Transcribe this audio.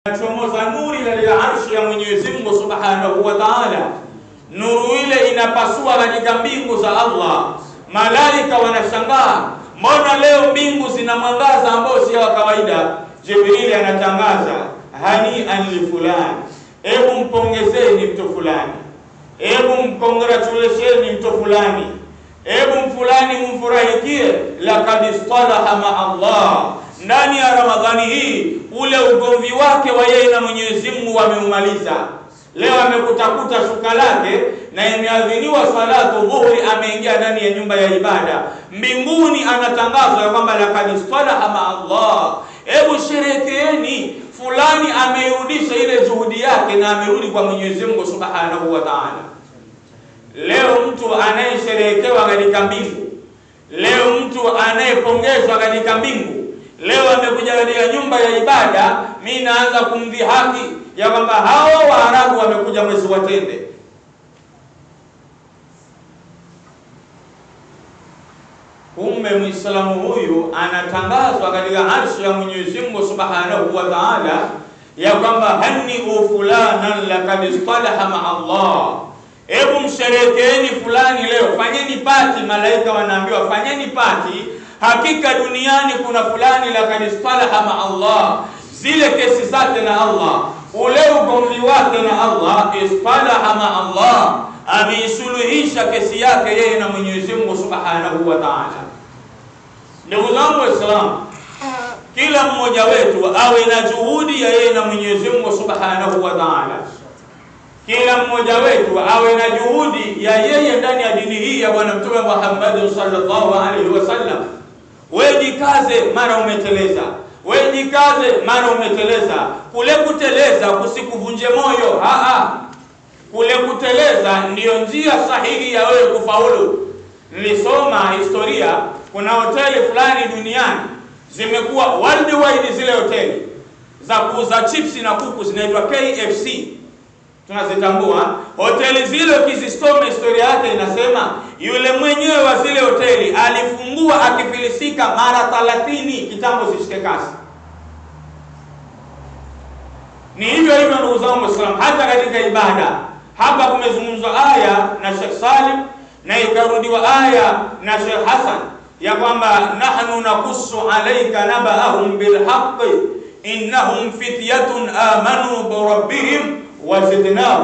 Inachomoza nuri ile ya arshi ya Mwenyezi Mungu Subhanahu wa Ta'ala. Nuru ile inapasua katika mbingu za Allah. Malaika wanashangaa, mbona leo mbingu zina mwangaza ambao si wa kawaida? Jibril anatangaza, hani an li fulani, hebu mpongezeni mtu fulani, hebu mcongratulationi mtu fulani, hebu fulani mfurahikie, laqad istalaha ma Allah. Ndani ya Ramadhani hii ule ugomvi wake wa yeye na Mwenyezi Mungu ameumaliza. Leo amekutakuta shuka lake na imeadhiniwa salatu dhuhuri, ameingia ndani ya nyumba ya ibada. Mbinguni anatangazwa kwamba laqad istalaha ma Allah, hebu sherehekeeni, fulani ameirudisha ile juhudi yake na amerudi kwa Mwenyezi Mungu Subhanahu wa Ta'ala. Leo mtu anayesherehekewa katika mbingu, leo mtu anayepongezwa katika mbingu, leo amekuja katika nyumba ya ibada, mimi naanza kumdhihaki ya kwamba hao Waarabu wamekuja mwezi wa tende. Kumbe Muislamu huyu anatangazwa katika arshi ya Mwenyezi Mungu Subhanahu wa Ta'ala ya kwamba hani fulanan laqad istalaha ma Allah, hebu msherehekeeni fulani leo, fanyeni pati. Malaika wanaambiwa fanyeni pati, hakika duniani kuna fulani laqad istalaha ma Allah, zile kesi zake na Allah, ule ugomvi wake na Allah, istalaha ma Allah, ameisuluhisha kesi yake yeye na Mwenyezi Mungu Subhanahu wa Ta'ala. Ndugu zangu Waislamu, kila mmoja wetu awe na juhudi ya yeye na Mwenyezi Mungu Subhanahu wa Ta'ala. Kila mmoja wetu awe na juhudi ya yeye ndani ya dini hii ya Bwana Mtume Muhammad sallallahu alaihi wasallam. Wewe jikaze mara umeteleza, wewe jikaze mara umeteleza. Kule kuteleza kusikuvunje moyo, kule kuteleza ndiyo njia sahihi ya wewe kufaulu. Nilisoma historia, kuna hoteli fulani duniani zimekuwa worldwide, zile hoteli za kuuza chips na kuku zinaitwa KFC, tunazitambua hoteli zile. Ukizisoma historia yake inasema yule mwenyewe wa zile hoteli alifungua akifilisika mara 30 kitambo zishike kasi. Ni hivyo hivyo ndugu zangu Waislamu, hata katika ibada. Hapa kumezungumzwa aya na Sheikh Salim na ikarudiwa aya na Sheikh Hassan ya kwamba nahnu nakussu alayka naba'ahum bilhaqqi innahum fityatun amanu bi rabbihim wa zidnahum